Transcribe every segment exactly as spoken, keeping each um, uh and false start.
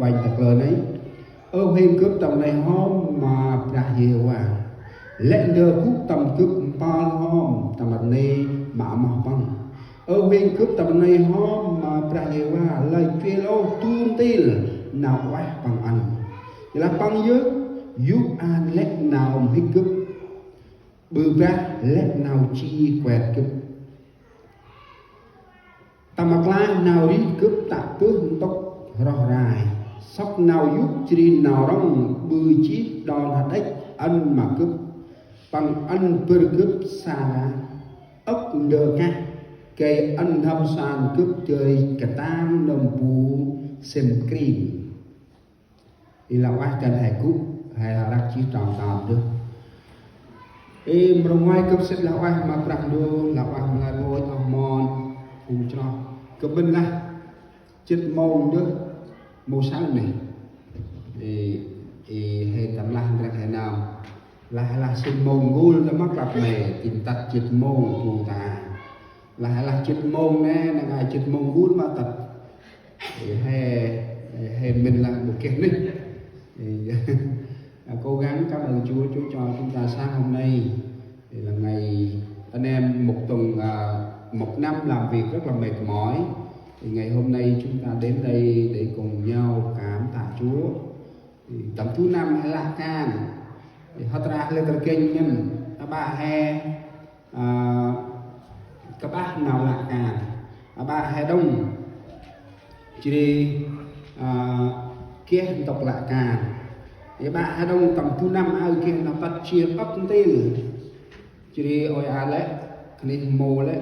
Uănh ta kalơ nây. Ơ huêng gâp tâm rnê hŏm ma Brah Yêhôva. Lĕ ndơ gŭ tâm gâp mpơl hŏm tâm rnê ma amoh păng. Ơ huêng gâp tâm rnê hŏm ma Brah Yêhôva, lơi kuêl ôh du ntil nau ueh păng ăn. Yor lah păng yơh yô̆ an lĕ nau mhĭk gâp. Ƀư brah lĕ nau ji kuet gâp. Tâm rklaih nau rêh gâp tă bơh ntŭk roh rai. Sŏk nau yô̆ jêh ri nau rŏng ƀư jêh đon hađăch ăn ma gâp. Păng ăn bâr gâp sa âk ndơ kah, gay ăn n'hâm san gâp dơi katang nâm bu sĭm kring. I lah ueh dăn he gŭ, he răk jêh trong tơm dơh. I mrô ngoai gâp sĭt lah ueh ma Brah Ndu, lah ueh ma lĕ rngôch oh mon phung chroh. Gâp mĭn lah jê̆t mông dơh, mông saơ nê. I, i he tâm lah ndrăng he nơm. Lah, lah sĭt mông n'gul ta mâk lăp nê, jêng tât jê̆t mông bu ta. Lah, lah jê̆t mông nê, nê ngai jê̆t mông n'gul ma tât. Thì he, he mĭn lah mâu geh nê. Thì, à, cố gắng cảm ơn Chúa, Chúa cho chúng ta sáng hôm nay thì là ngày anh em một tuần, à, một năm làm việc rất là mệt mỏi. Thì ngày hôm nay chúng ta đến đây để cùng nhau cảm tạ Chúa. Thì tâm thứ năm he lah kan. Thì hŏt rah lĕ trơ kênh ngăn, ta ƀă he, à, kƀah nau lah kan. Ta ƀă he đŏng. Jêh ri, à, geh ntŭk lah kan. Ƀă he đŏng tâm du năm aơ geh nau tât jêr âk ntil. Jêh ri ôi a lĕ, khân may mâu lĕ,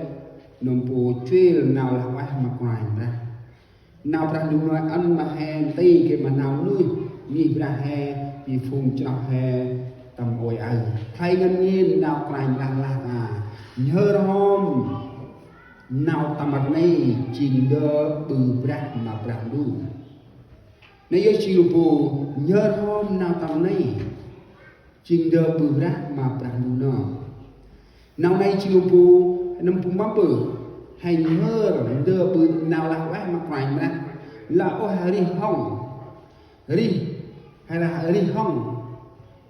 nâm bu jêl nau lah ueh ma Kôranh Brah. Nau Brah Ndu ăn ma he nti gay ma nau nuih ngih Brah he, i phung chroh he tâm ôi aơ. Khlay ngăn ngên nau Kôranh Brah lah ta. Nhhơr hŏm nau tâm rnê jêng ndơ ƀư brah ma Brah Ndu. Nê yơh jêng bu nhhơr hŏm nau tâm rnê jêng ndơ ƀư brah ma Brah Ndu nơm. Nau nây jêng bu, nâm bu mâm bơh, he nhhơr ndơ ƀư nau lah ueh ma Kôranh Brah. Lah ôh he rêh hŏng. Rêh, he lah rêh hŏng.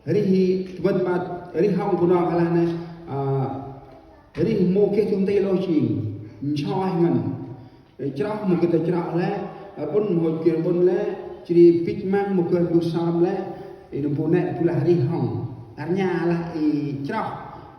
Rêh, vân ma rêh hŏng bu nơm he lah nê, à, rêh mâu geh du ntil ôh jêng, nsoih ngăn. Chroh mâu geh ta chroh lĕ, ƀŭn mâu geh ƀŭn lĕ, jêh ri bĭch măng mâu geh ndu sơm lĕ, i nâm bu nê bu lah rêh hŏng. Arnya lah i chroh,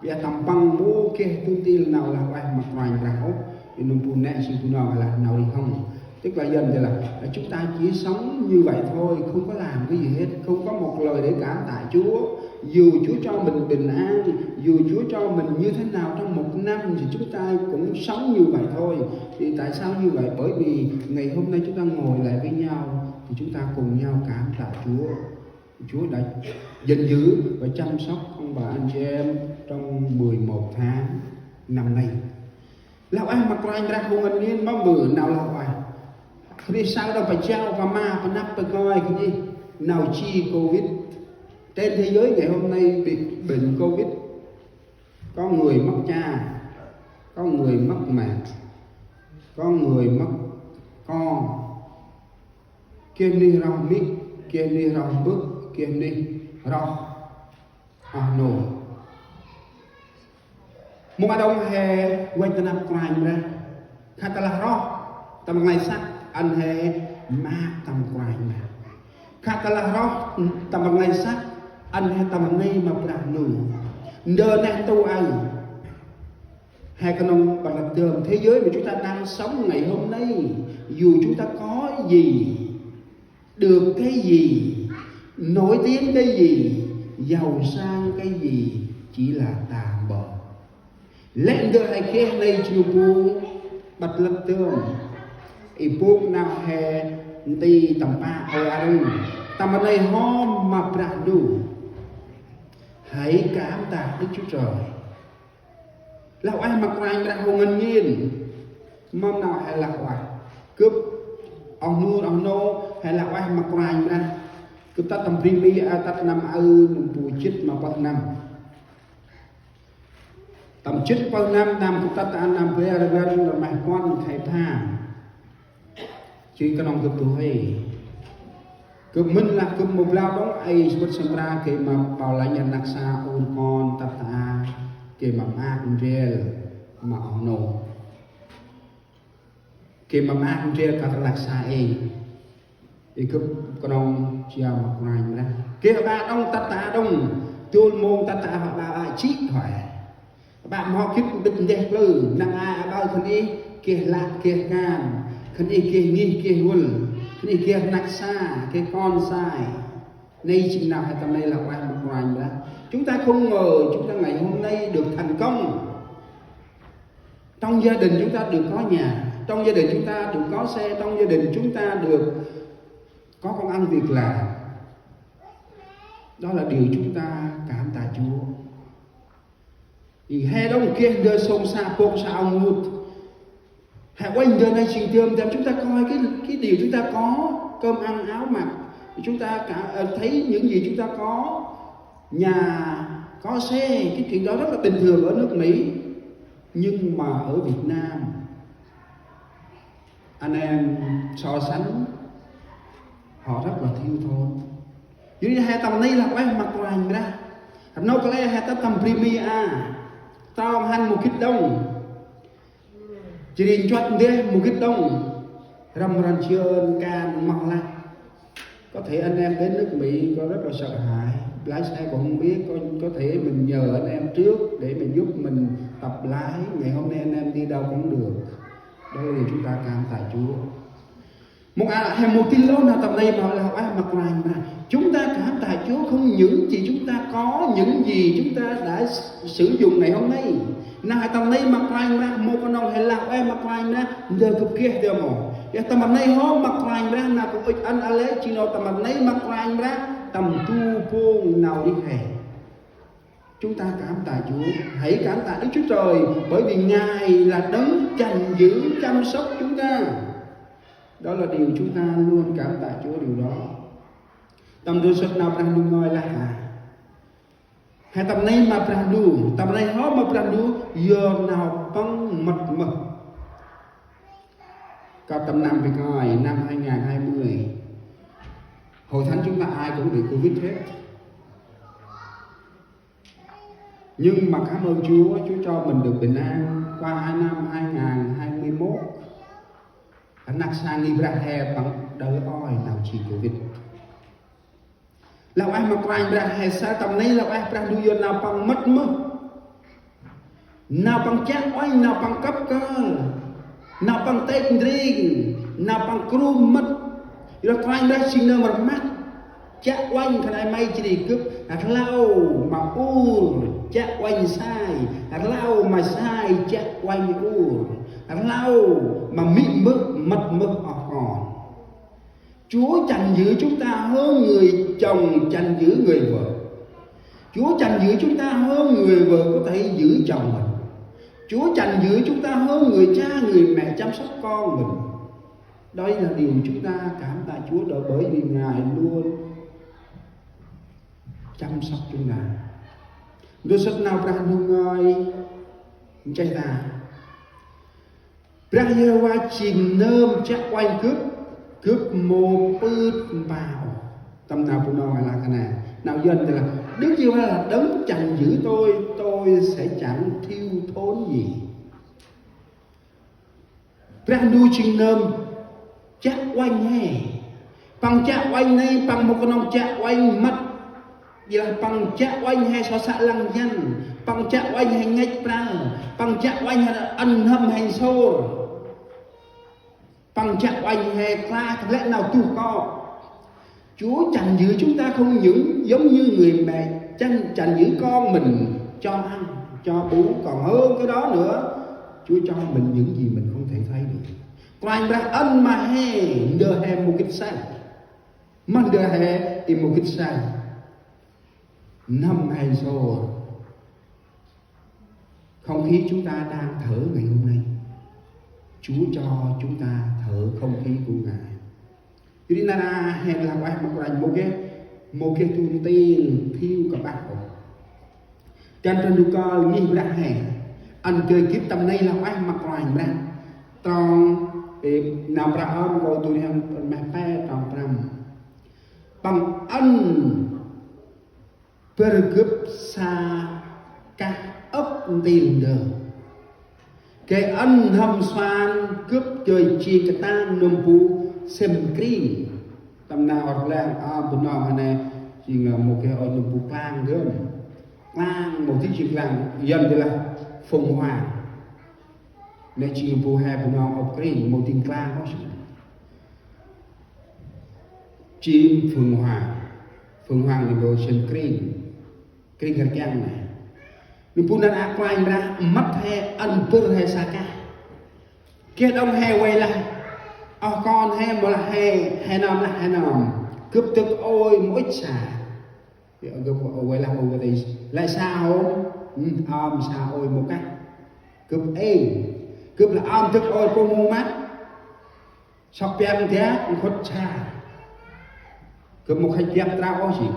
ƀiă tâm păng mâu geh du ntil nau lah ueh ma Kôranh Brah ôh, i nâm bu nê jêng bu nơm lah nau rêh hŏng. Tức là dần thì là chúng ta chỉ sống như vậy thôi, không có làm cái gì hết, không có một lời để cảm tạ Chúa. Dù Chúa cho mình bình an, dù Chúa cho mình như thế nào trong một năm thì chúng ta cũng sống như vậy thôi. Thì tại sao như vậy? Bởi vì ngày hôm nay chúng ta ngồi lại với nhau thì chúng ta cùng nhau cảm tạ Chúa. Chúa đã gìn giữ và chăm sóc ông bà anh chị em trong mười một tháng năm nay. Lah ueh ma Kôranh Brah hôm ngăn ngên mâm bơh nau lah ueh. Khân may saơ đŏng pa jao, pa ma, pa năp, pa ngơi khân may nau ji Covid. Trên thế giới ngày hôm nay bị bệnh Covid. Có người mất cha, có người mất mẹ, có người mất con. Geh nuyh roh mĭk, geh nuyh roh mbơ̆, geh nuyh roh ah nô. Mông a đŏng he văch ta năp Kôranh Brah. Khă tơlah roh tâm rnglay săk ăn he maak tâm Kôranh Brah. Khă tơlah roh tâm rnglay săk ăn he tâm rnê ma Brah Ndu. Ndơ neh ntu aơ. He knŏng ƀă lăp dơm. Thế giới mà chúng ta đang sống ngày hôm nay, dù chúng ta có gì, được cái gì, nổi tiếng cái gì, giàu sang cái gì, chỉ là tạm bợ. Lĕ ndơ he geh nây jêng bu ƀă lăp dơm. I bôk nau he nti tâm pă ôi a đŏng. Tâm rnê hŏm ma Brah Ndu. Hãy cảm tạ Đức Chúa Trời. Lah ueh ma Kôranh Brah hôm ngăn ngên. Mâm nau he lah ueh. Gâp oh nur oh nô he lah ueh ma Kôranh Brah. Gâp tât tâm bri Mi, a, tât năm aơ nâm bu jê̆t ma pơh năm. Tâm jê̆t pơh năm, năm gâp tât ta ăn năm bre rvăn rmeh puăn khay pham. Jêh ri knŏng gâp du huê. Gâp mĭn lah gâp mâu blao đŏng, ay sămƀŭt Sămra gay ma ƀâo lăch rnăk sa, ur kon, tât ta, gay ma maak ndrel ma oh nô. Gay ma maak ndrel kơt rnăk sa ê. Ê gâp knŏng jao ma Kôranh Brah. Gay aƀă đŏng tât ta đŏng. Dôl mông tât ta aƀă aƀă jê̆ hŏ. Aƀă mâu gĭt ndâk ndeh plư, năng ai aƀaơ khân ih geh lăk geh kan, khân ih geh ngih geh vâl, khân ih geh rnăk sa, geh kon sai. Nây jêng nau he tâm nây lah ueh ma Kôranh Brah. Chúng ta không ngờ chúng ta ngày hôm nay được thành công. Trong gia đình chúng ta được có nhà, trong gia đình chúng ta được có xe, trong gia đình chúng ta được có công ăn việc làm. Đó là điều chúng ta cảm tạ Chúa. Thì he đŏng geh ndơ sông sa bông sa ong mut. He ueh ndơ nây jêng dơm dăm chúng ta coi cái cái điều chúng ta có, cơm ăn áo mặc, chúng ta cả ờ, thấy những gì chúng ta có, nhà có xe, cái chuyện đó rất là bình thường ở nước Mỹ. Nhưng mà ở Việt Nam, anh em so sánh, họ rất là thiếu thốn. Yor ri he tâm nây lah ueh ma Kôranh Brah. Rnôk kăl e he tât tâm bri Mi a, trong hăn mâu gĭt đŏng. Jêh ri nchuăt ndeh mâu gĭt đŏng. Răm ran jơn kan mâu lah. Có thể anh em đến nước Mỹ có rất là sợ hãi. Lái xe cũng không biết, có, có thể mình nhờ anh em trước để mà giúp mình tập lái. Ngày hôm nay anh em đi đâu cũng được. Đó là điều chúng ta cảm tạ Chúa. Mông a he mâu tin lô nau tâm nây ma lah ueh ma Kôranh Brah. Chúng ta cảm tạ Chúa không những gì chúng ta có, những gì chúng ta đã sử dụng ngày hôm nay. Nau he tâm nây ma Kôranh Brah, mâu knŏng he lah ueh ma Kôranh Brah ndơ gâp geh dơm mâu. Yor tâm nây hŏ ma Kôranh Brah, nau gâp ŭch ăn a lĕ jêng nau tâm nây ma Kôranh Brah tâm du pông nau rêh he. Chúng ta cảm tạ Chúa, hãy cảm tạ Đức Chúa Trời, bởi vì Ngài là đấng chăn giữ, chăm sóc chúng ta. Đó là điều chúng ta luôn cảm tạ Chúa điều đó. Tâm du sŭt nau Brah Ndu ngơi lah a. He tâm nây ma Brah Ndu, tâm nây hŏ ma Brah Ndu, yor nau păng mât mơh. Kơt tâm năm bơh ngơi, năm hai ngàn hai mươi, hội thánh chúng ta ai cũng bị Covid hết. Nhưng mà cảm ơn Chúa, Chúa cho mình được bình an qua hai năm hai ngàn hai mươi mốt. Rnăk sa ngih Brah he păng đơ̆ ôi nau jêng Covid. Lah ueh ma Kôranh Brah, he say tâm nây lah ueh Brah Ndu yor nau păng mât mơh. Nau păng chiă uănh, nau păng kăp kơl, nau păng têk ndring, nau păng krum mât. Yor lah Kôranh Brah jêng nơm rmăk chiă uănh khân ay may jêh ri gâp rlau ma ur chiă uănh sai, rlau ma sai chiă uănh ur, rlau ma mê̆ mbơ̆ mât mbơ̆ oh kon. Chúa chăn giữ chúng ta hơn người chồng chăn giữ người vợ. Chúa chăn giữ chúng ta hơn người vợ có thể giữ chồng mình. Chúa chăn giữ chúng ta hơn người cha, người mẹ chăm sóc con mình. Đây là điều chúng ta cảm tạ Chúa đó, bởi vì Ngài luôn chăm sóc chúng ta. Ndơ săt nau Brah Ndu ngơi nchih ta. Brah Yêhôva jêng nơm chiă uănh gâp, gâp mâu pưt mpa ôh. Tâm nau Bunong lah kơt nê. Nau Yuăn thì là Đức Giê-hô-va là đấng chăn giữ tôi, tôi sẽ chẳng thiếu thốn gì. Brah Ndu jêng nơm chiă uănh he. Păng chiă uănh nây, păng mâu knŏng chiă uănh mât. Ƀiălah păng chiă uănh he so sa lăng jăn. Păng chiă uănh he ngăch prăl. Păng chiă uănh he ăn n'hâm he nsôr. Păng chiă uănh he kla kăp lĕ nau tuh kŏ. Chúa chăn giữ chúng ta không những giống như người mẹ chăn, chăn giữ con mình cho ăn, cho bú, còn hơn cái đó nữa, Chúa cho mình những gì mình không thể thấy được. Kôranh Brah ăn ma he ndơ he mâu gĭt say. Ma ndơ he i mâu gĭt say. N'hâm he nsôr. Không khí chúng ta đang thở ngày hôm nay, Chúa cho chúng ta thở không khí của Ngài. Yor ri nar aơ he lah ueh ma Kôranh, mâu geh, mâu geh du ntil thiu kơpah ôh. Dăn Brah Ndu kơl ngih Brah he. Ăn dơi gĭt tâm nây lah ueh ma Kôranh Brah. Trong, ê, nau Brah Ơm, kô̆ du rhiăng meh pe trong prăm. Păng ăn bâr gâp sa kah âk ntil ndơ. Gay ăn n'hâm suan gâp dơi jêng katang nâm bu sĭm kring. Tâm nau rklaih a Bunong hê nê, jêng mâu geh ôi nâm bu klang gơm. Klang mâu dơi jêng klang, yơn dơi lah phung hoa. Nê jêng bu hê Bunong ôp kring, mâu dơi klang ôh. Jêng phung hoa. Phung hoa nê mâu sĭm kring. Kring kar kiăng nê. Nâm bu nar aơ Kôranh Brah mât hê ăn bâr hê sa kah. Geh đŏng hê vay lah. Oh kon hê mâu lah hê, hê nơm lah hê nơm. Gâp dâk ôi mâu ŭch sa. Gâp vay lah mâu ŭch sa. Lah sa hôm, hmm, ơm sa ôi mâu kah. Gâp êng. Gâp lah ơm dâk ôi pô mâu mât. Sŏk piăng dak, nkhŭt sa. Gâp mâu khăch piăng trao ôh jêng.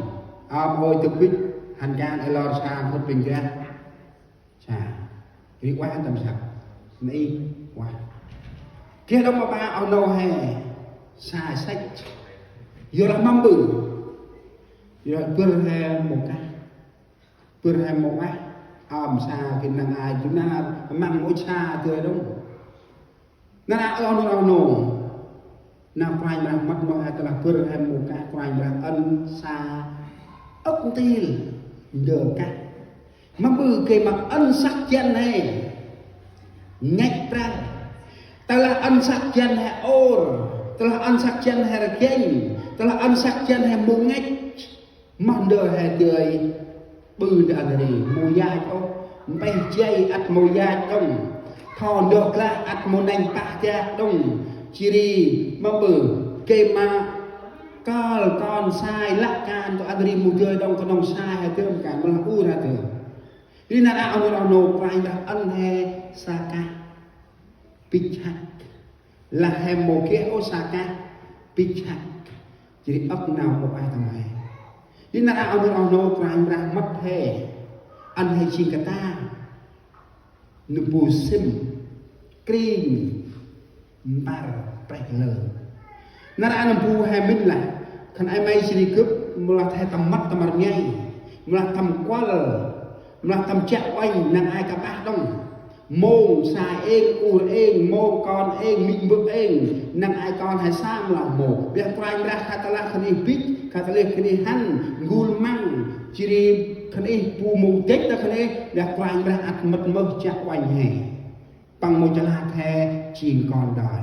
Ơm ôi dâk bĭch, hăn kan ê lor sa, nkhŭt piăng dak. Sa. Ri ueh tâm săk. Nê ueh. Geh đŏng ma ba oh nô hê. Sa săch. Yor lah mâm ƀư. Yor bâr hê mâu kah. Bâr hê mâu ueh. Ơm sa geh năng ai dŭ nar. Măng mâu ŭch sa dơi đŏng. Nar aơ oh nô, oh nô. Nau Kôranh Brah mât ma hê tơlah bâr hê mâu kah, Kôranh Brah ăn sa âk ntil ndơ kah. Mâm ƀư gay ma ăn săk jăn hê ngăch prăl. Tơlah ăn săk jăn hê ôr. Tơlah ăn săk jăn hê rgênh. Tơlah ăn săk jăn hê mâu ngăch. Moh ndơ hê dơi ƀư ndơ ăn ri, mâu yach ôh, mpeh jay ăt mâu yach đŏng, tho ndơ klah ăt mâu nănh pah dak đŏng, jêh ri mâm ƀư, gay ma kơl kon sai lăk kan tơ ăn ri mâu dơi đŏng, knŏng sai hê dơm kan, mâu lah ur hê dơm. Ri nar aơ oh nô, oh nô Kôranh Brah ăn hê sa kah bĭch hăk. Lah hê mâu geh ôh sa kah bĭch hăk. Jêh ri âk nau mâu ueh tâm hê. Jêh nar aơ oh nô, oh nô Kôranh Brah mât hê. Ăn hê jêng katang nâm bu sĭm kring mpăr prêh lơ. Nar aơ nâm bu hê mĭn lah. Khân ay may jêh ri gâp mâu lah hê tâm mât tâm rngai. Mâu lah tâm kuăl. Mâu lah tâm chiă uănh năng ai kơpah đŏng. Mông sa êng, ur êng, mông kon êng, mĭn mbơ̆ êng, năng ai kon hê sa mâu lah mông. Biă Kôranh Brah khă tơlah khân ih bĭch, khă tơlah khân ih hăn, n'gul măng, jêh ri khân ih bu mông dêch ta khân ih, biă Kôranh Brah ăt mât mơh chiă uănh hê. Păng mâu chalak hê jêng kon đơi.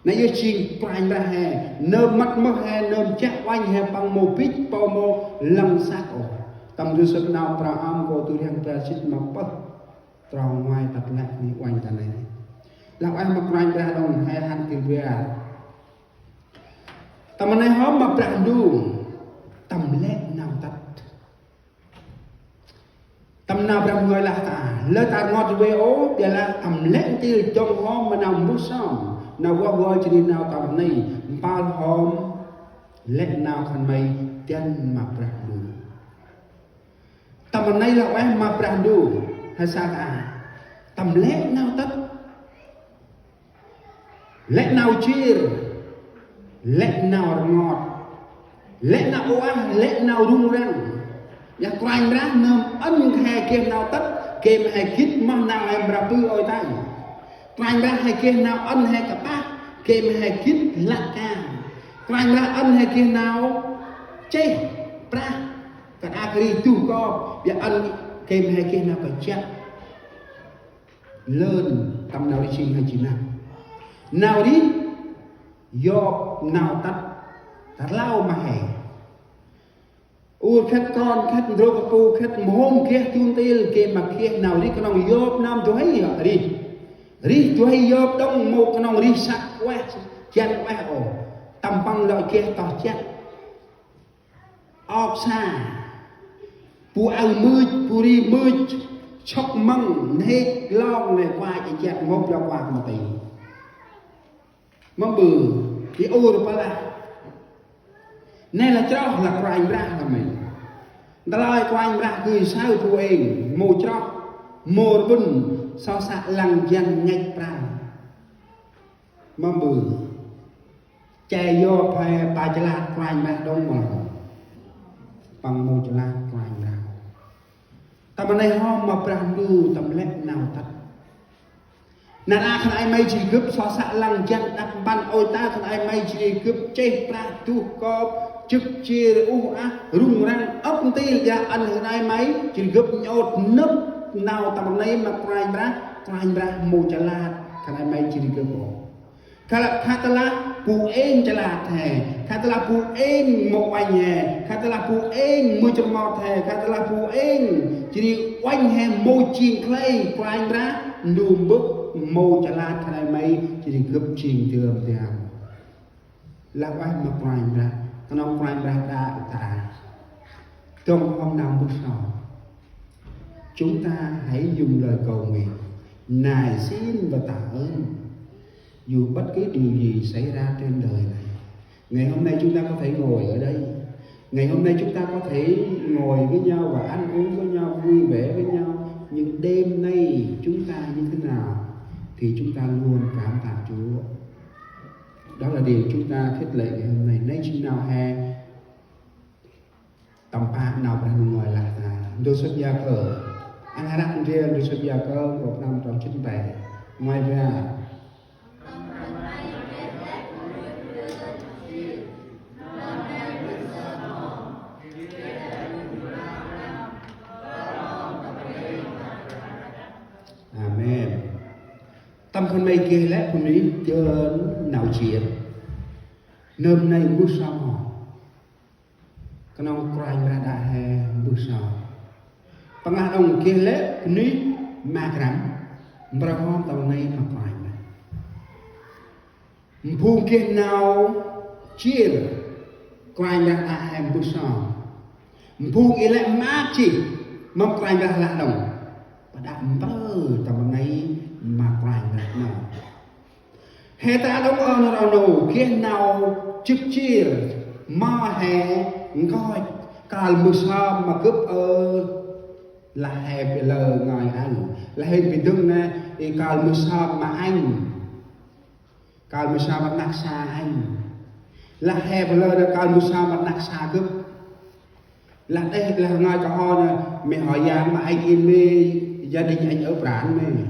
Nây yơh jêng Kôranh Brah hê, nơm mât mơh hê, nơm chiă uănh hê, păng mâu bĭch, păng mâu lăng săk ôh. Tâm du sŭt nau prao ơm kô tu rhiăng bar jê̆t ma pơh. Trong ngoai tât lĕ ni uănh ta nây. Lah ueh ma Kôranh Brah đŏng hê hăn kơl bar. Tâm nây hŏm ma Brah Ndu. Tâm lĕ nau tât. Tâm nau Brah Ndu ngơi lah ta. Lơ ta rngot vay ôh, ƀiălah tâm lĕ ntil jŏng hŏm ma nau mbơh sơm. Nau vah vơi jêh ri nau tâm nây. Mpơl hŏm lĕ nau khân may dăn ma Brah Ndu. Tâm nây lah ueh ma Brah Ndu, hê sa ta. Tâm lĕ nau tât. Lĕ nau jêr. Lĕ nau rngot. Lĕ nau ueh, lĕ nau rŭng răng. Yah Kôranh Brah nơm ăn hê geh nau tât, gay ma hê gĭt moh nau hê mra ƀư ôi tay. Kôranh Brah hê geh nau ăn hê kơpah, gay ma hê gĭt lăk kan. Kôranh Brah ăn hê geh nau chih, prah. Kơt a kri duh kŏp, ƀiă ăn gay ma hê geh nau kachăt. Lơn tâm nau ri jêng hê jêng nơh. Nau ri, yôp nau tât, ta rlau ma hê. Ur khât kon, khât ndrôk kô, khât mhôm geh du ntil, gay ma geh nau ri knŏng yôp nơm du huê yơh ri. Ri du huê yôp đŏng mâu knŏng ri săk ueh, jăn ueh ôh. Tâm păng lŏ geh toh jăk. Ŏk sa, bu aơ mưch, bu ri mưch, sŏk măng, nhêk, long, nê kuach, i jăt, mhôp lŏ kuach ma ti. Mâm ƀư, i ur pa lah. Nê lah chroh lah Kôranh Brah lah mê. Ntơlơi Kôranh Brah gưi saơ bu êng, mâu chroh, mâu rbŭn, so sa lăng jăn ngăch pral. Mâm ƀư. Che yơh phe ba chalad Kôranh Brah đŏng mơh. Păng mâu chalad Kôranh Brah. Tâm rnê hŏm ma Brah Ndu tâm lĕ nau tât. Nar aơ khân ay may jêh ri gâp so săk lăng jăn đăp mpăn ôi ta khân ay may jêh ri gâp chih prah duh kop jâk jêr uh ah rŭng răng âk ntil ya ăn khân ay may jêh ri gâp nhôt nâp nau tâm rnê ma Kôranh Brah, Kôranh Brah mâu chalad khân ay may jêh ri gâp ôh. Kha, kha tơlah bu êng chalad he, kha tơlah bu êng mâu uănh he, kha tơlah bu êng mâu chơmot he, kha tơlah bu êng jêh ri uănh he mâu jêng khlay Kôranh Brah, Ndu mbơ̆ mâu chalad khân ay may jêh ri gâp jêng dơm dam. Lah ueh ma Kôranh Brah, knŏng Kôranh Brah đă ta. Trong hôm nau mbơh so, chúng ta hãy dùng lời cầu nguyện nài xin và tạ ơn dù bất cứ điều gì xảy ra trên đời này. Ngày hôm nay chúng ta có thể ngồi ở đây. Ngày hôm nay chúng ta có thể ngồi với nhau và ăn uống với nhau, vui vẻ với nhau. Nhưng đêm nay chúng ta như thế nào thì chúng ta luôn cảm tạ Chúa. Đó là điều chúng ta khích lệ ngày hôm nay. Nây jêng nau he tâm pah nau Brah Ndu ngơi lah ta. Ndô sôt Yakơ. Ăn hơrăk ndrel ndô sôt Yakơ, nkô̆ năm trong jât pe. Ngơi Brah. Amen. Tâm khân may geh lĕ bunuyh dơn nau jêr. Nơm nây mbơh sơm hŏ. Knŏng Kôranh Brah đă he mbơh sơm. Păng lah đŏng geh lĕ bunuyh ma krăm. Mprơ hŏm tâm nây ma Kôranh Brah. Mphung geh nau jêr, Kôranh Brah đă he mbơh sơm. Mphung i lĕ maak jêh, mâm Kôranh Brah lah đŏng. Ƀa đă mprơ tâm nây ma Kôranh Brah nơm. He ta đŏng ơ nô rau nô, geh nau jâk jêr, ma he nkoch, kơl mbơh sơm ma gâp ơ, lah he bi lơ ngơi ăn, lah he bi dâng nê, i kơl mbơh sơm ma anh. Kơl mbơh sơm ma rnăk sa anh. Lah he bi lơ nê kơl mbơh sơm ma rnăk sa gâp. Lah đeh lah ngơi kơho nê, mê hŏ yang ma anh in mê, gia đình anh ở Prang mê.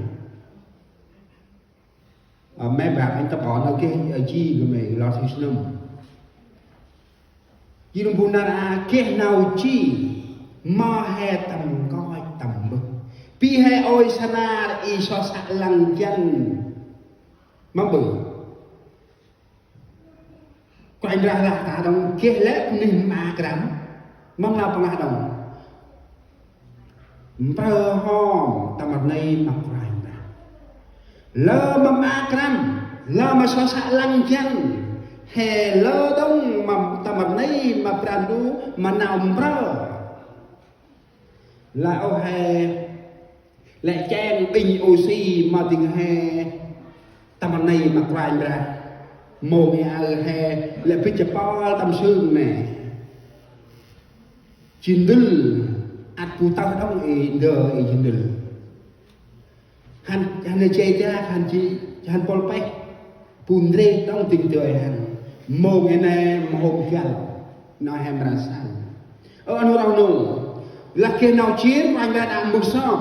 Ơ, mê bap anh ta ƀon nau geh, ơ, ji gơ mê, lo si snŭm. Ji nŭm bu nar a geh nau ji, ma he tâm nkoch tâm mbơh. Bi he ôi sanar i so săk lăng jăn. Mâm ƀư. Kôranh Brah lah ta đŏng geh lĕ bunuyh ma krăm. Mâm nau păng lah đŏng. Mprơ hŏm tâm rnê ma Kôranh Brah. Lơ ma ma krăm, lơ ma so săk lăng jăn. He lơ đŏng ma tâm rnê ma Brah Ndu ma nau mprơ. Lah ôh he lĕ cheng ƀĭnh oxy ma dâng he tâm rnê ma Kôranh Brah. Mông he aơ he lĕ bĭch chapâl tâm sưng nê. Jêh ndŭl ăt bu tơh đŏng i ndơ i jêh ndŭl. Hăn, hăn jay dak, hăn ji, hăn pôl peh. Bu ndrêh đŏng dâng dơi hăn. Mông he nê mhôm găl. Nau he mra săn. Ơ, nô rau nô. Lah geh nau jêr, Kôranh Brah đă mbơh sơm.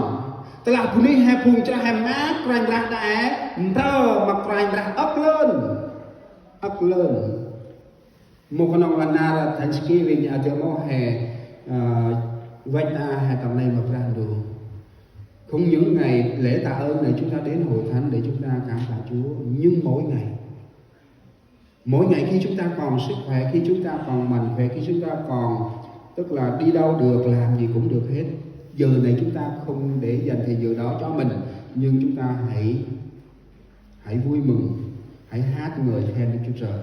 Tơlah bunuyh he phung chrah he maak, Kôranh Brah đă he mprơ ma Kôranh Brah âk lơn. Âk lơn. Mâu knŏng lah nar Thanksgiving a dơ mâu he, ơ, văch ta he tâm rnê ma Brah Ndu. Không những ngày lễ tạ ơn này chúng ta đến hội thánh để chúng ta cảm tạ Chúa, nhưng mỗi ngày. Mỗi ngày khi chúng ta còn sức khỏe, khi chúng ta còn mạnh khỏe, khi chúng ta còn, tức là đi đâu được, làm gì cũng được hết. Giờ này chúng ta không để dành thời giờ đó cho mình, nhưng chúng ta hãy, hãy vui mừng, hãy hát ngợi khen Đức Chúa Trời.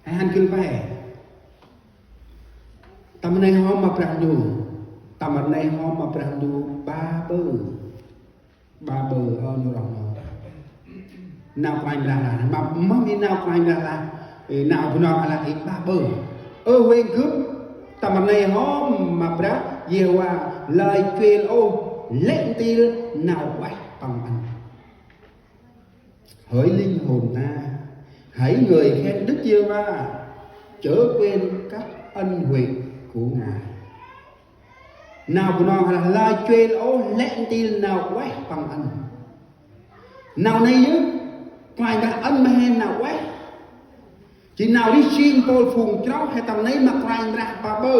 Hãy hăn gưl pe. Tâm rnê hŏm ma Brah Ndu. Tâm rnê hŏm ma Brah Ndu ba bơ. Ba bơ, ơ, nô rong nô. Nau Kôranh Brah lah, ma, ma mi nau Kôranh Brah lah, ê, nau bu nau lah, ê, ba bơ. Ơ, huêng gâp, tâm rnê hŏm ma Brah Yêhôva, lơi kuêl ôh, lĕ ntil, nau ueh păng ăn. Hỡi linh hồn ta, Hãy ngợi khen Đức Giê-hô-va, chớ quên các ân huệ của Ngài. Nau Bunong lah: lơi chuêl ôh lĕ ntil nau ueh Păng ăn. Nau nây yơh, Kôranh Brah ăn ma he nau ueh. Jêh nau rêh jêng mpôl phung chroh he tâm nây ma Kôranh Brah ba ƀơ.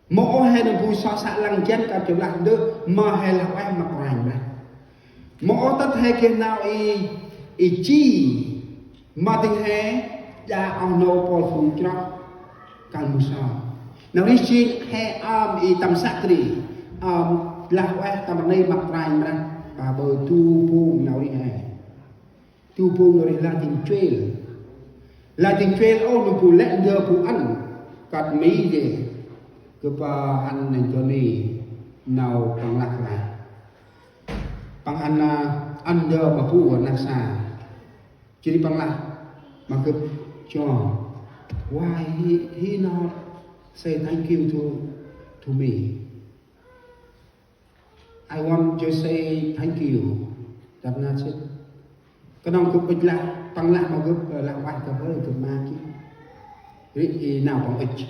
Mâu ôh he nơm bu sŏ sa lăng jăn kơt jŏng lah ndơ ma he lah ueh ma Kôranh Brah. Mâu ôh tât he geh nau i, i ji. Ma dâng he, đa oh nô mpôl phung chroh. Kơt mâu sŏ. Nau rêh jêng he ơm i tâm săk ri. Ơm lah ueh tâm nây ma Kôranh Brah. Ba ƀơ du phung nau rêh he. Du phung nau rêh lah dâng chuêl. Lah dâng chuêl ôh nơm bu lĕ ndơ bu ăn. Kơt Mi dê. Gâp hăn nây dô ni nau Păng lah rai. Păng hăn, a, ăn ndơ ma bu năk sa. Jêh ri Păng lah ma gâp: John, why he, he not say thank you to, to me? I want to say thank you. That's not it. Knŏng gâp ŭch lah, Păng lah ma gâp, ơ, lah ueh gâp hơi, gâp ma jêh. Ri i nau Păng ŭch.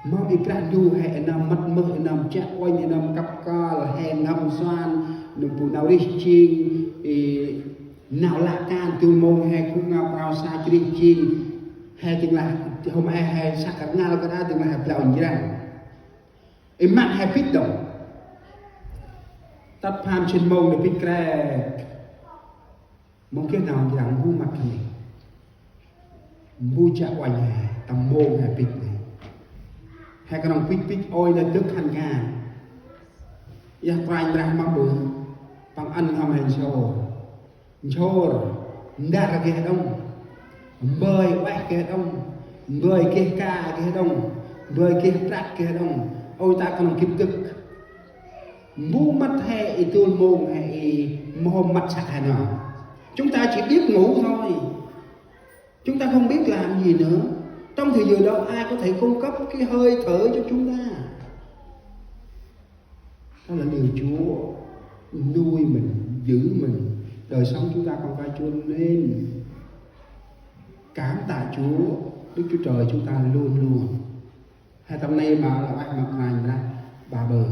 Mâm i Brah Ndu he, i nơm mât mơh, i nơm chiă uănh, i nơm kăp kơl, he ngăm suan, nơm bu nau rêh jêng, i nau lah kan, dôl mông he gŭ ngao prao sa jêh rêh jêng, he dâng lah, hôm he, he săk rngal kơt a dâng lah he blau njrăng. I măng he bĭch đŏng. Tât pham jê̆t mông nê bĭch krek. Mông geh nau njrăng mbu măt he nê. Mbu chiă uănh he, tâm mông he bĭch nê. He knŏng bĭch bĭch ôi nê dâk hăn kan. Yơh Kôranh Brah mâm ƀư, Păng ăn n'hâm he nsôr. Nsôr, ndar geh đŏng. Mbơi ueh geh đŏng. Mbơi geh ka geh đŏng. Mbơi geh prăk geh đŏng. Ôi ta knŏng gĭt dâk. Mbu măt he i dôl mông he i mhôm măt săk he nơm. Chúng ta chỉ biết ngủ thôi. Chúng ta không biết làm gì nữa. Trong thế giới đó ai có thể cung cấp cái hơi thở cho chúng ta. Đó là điều Chúa nuôi mình, giữ mình. Đời sống chúng ta không phải Chúa nên. Cảm tạ Chúa, Đức Chúa Trời chúng ta luôn luôn. He tâm nây ma lah ueh ma Kôranh Brah ba ƀơ.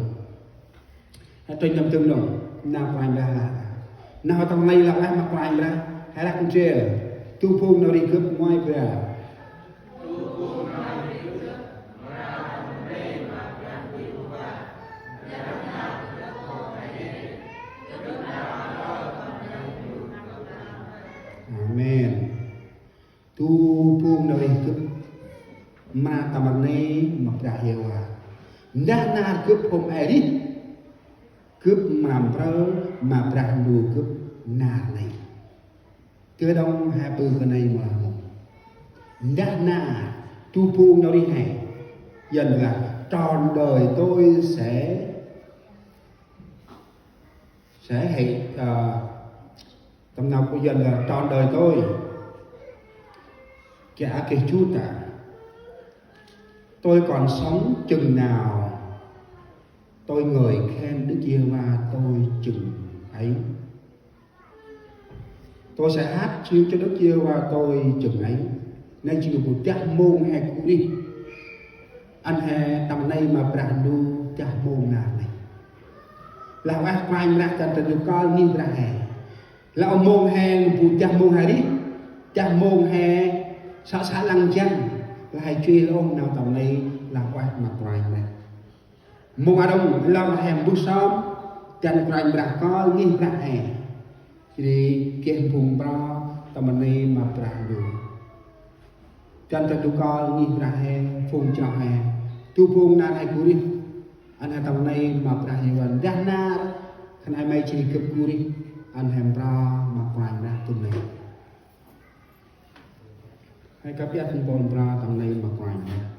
He trônh tâm tưng đŏng, nau Kôranh Brah lah. Nau tâm nây lah ueh ma Kôranh Brah, he lah kŭn jêl. Du phung nau rêh gâp ngoai Brah. Amen. Du phung nau rêh gâp mra tâm rnê ma Brah Yêhôva. Ndah nar gâp hôm e rêh, gâp mra mprơ ma Brah Ndu gâp nar nây. Gâp đŏng he ƀư kơt nây ma mông. Ndah nar, du phung nau rêh he. Yơn lah trọn đời tôi sẽ, sẽ hãy, ờ, tâm nau của Yơn là trọn đời tôi. Kẻ kể chút à. Tôi còn sống chừng nào, tôi ngợi khen Đức Giê-hô-va tôi chừng ấy. Tôi sẽ hát siu cho Đức Giê-hô-va tôi chừng ấy. Nây jêng bu dah mông he gŭ rêh. Ăn he tâm nây ma Brah Ndu dah mông nar nây. Lah ueh Kôranh Brah dăn ta du kơl ngih Brah he. Lah mông he bu dah mông he rêh. Dah mông he sŏ sa lăng jăn. Lah he jêh lŏng nau tâm nây lah ueh ma Kôranh Brah. Mông a đŏng lŏng he mbuh sơm, dăn Kôranh Brah kơl ngih Brah he. Jêh ri geh phung mprơ tâm rnê ma Brah Ndu. Dăn ta du kơl ngih Brah he, phung chroh he. Du phung nar he gŭ rêh, ăn he tâm rnê ma Brah Yêhôva. Ndah nar, khân ay may jêh ri gâp gŭ rêh, ăn he mprơ ma Kôranh Brah tâm nây. He kăp iăt mpôl mprơ tâm nây ma Kôranh Brah.